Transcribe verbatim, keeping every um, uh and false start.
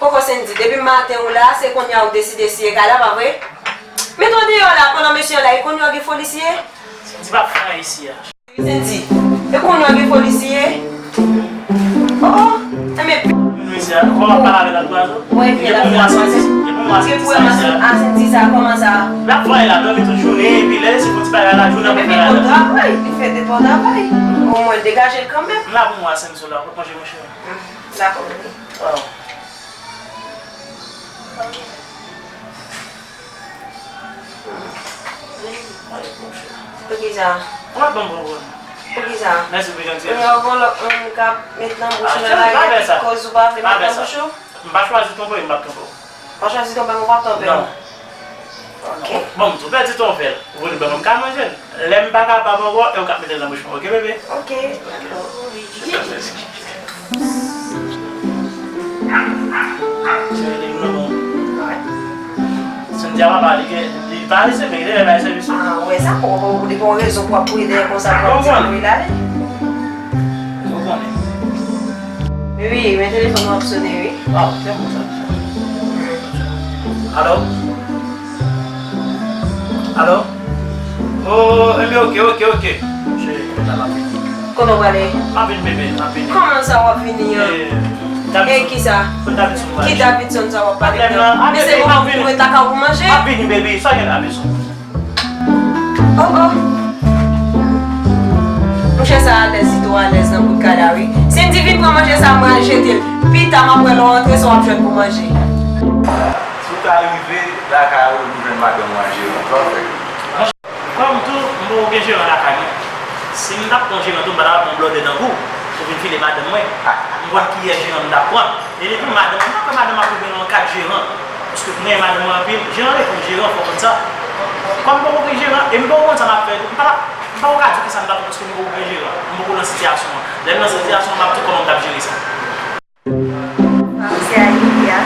Koko Sendy, depi maten ou la, se kounye a ou deside siye kay la, pa vre? Met w deyò la, pandan mesye an la, e kounye a w gen foli siye? Sendy p ap fè anyen isi a. Sendy, e kounye a w gen foli siye? Oh, oh, enben. Mesye a, kòman w ap pale avè l ap dwazo? Mwen vye la, pou mwen, Sendy. E pou mwen, Sendy sa, mesye a. A Sendy sa, kòman sa? L ap fè anyen la, dòmi tout jounen, epi lè se fon ti bagay la, jounen ap fè anyen la. Li fè de bon travay, li fè de bon travay. Omwen, degaje l kanmenm. M la pou mwen, Sendy, sou la, pou manje, monchè. Dakò, bebe. Waw. Poukisa? Poukisa? Mèsi pou jantiy. Kounye a w gen lòt moun k ap met nan bouch ou nan lari epi koz ou pa vle met nan bouch ou? M pa chwazi twonpe w, m p ap twonpe w. Pa chwazi twonpe m, ou p ap twonpe m. Non. Ok. Bon, m tou pèdi twonpe l. Ou vle ban mwen, m ka manje l. Lè m pa kapab ankò, e ou k ap mete l nan bouch mwen, oke, bebe? Oke, dakò. Cheri, li non. Sendy a papa, li gen, li pa rete, men li lè bay sèvis. Ah, ou wè sa, ou, ou, ou, li gon rezon pou ap kouri dèyè konsa, pou ap di kouri l ale. Ou konnen. Wi, men telefòn nan ap sone, wi. Ah, se bon sa. Alo? Alo? Oh, enben, oke, oke, oke. Cheri, kontan m ap vini. Kote w prale? M ap vini, bebe, m ap vini. Kòman sa w ap vini an? E kisa? Kot Davidson prale? Ki Davidson sa w ap pale de? Men se moman pou ret lakay ou pou manje. M ap vini, bebe, sa gen Davidson? Oh, oh. Monchè, sa alèz, li twò alèz nan bout kay la, wi. Sendy, vin pran manje sa, m pral jete l. Pita, m ap wè lè w antre, sa w ap jwenn pou manje. Si w ta rive lakay ou epi w jwenn madanm ou an jeran, sa w ap fè? Kòm tou, m poko gen jeran lakay mwen. Si m t ap pran jeran tou, m pa t ap pran blòdè nan kou pou vin file madanm mwen. M konn kiyès jeran m t ap pran. E depi madanm, m pa kwè madanm ap rive nan kad jeran. Paske m renmen madanm mwen anpil. Jeran rete jeran, fò w konn sa. Kòm m poko gen jeran, e m poko konn sa m ap fè tou, m pa, m poko ka di w kisa m t ap fè paske m poko gen jeran. M poko nan sitiyasyon an. Lè m nan sitiyasyon an, m ap di w kòman m t ap jere sa. Misye a Livia.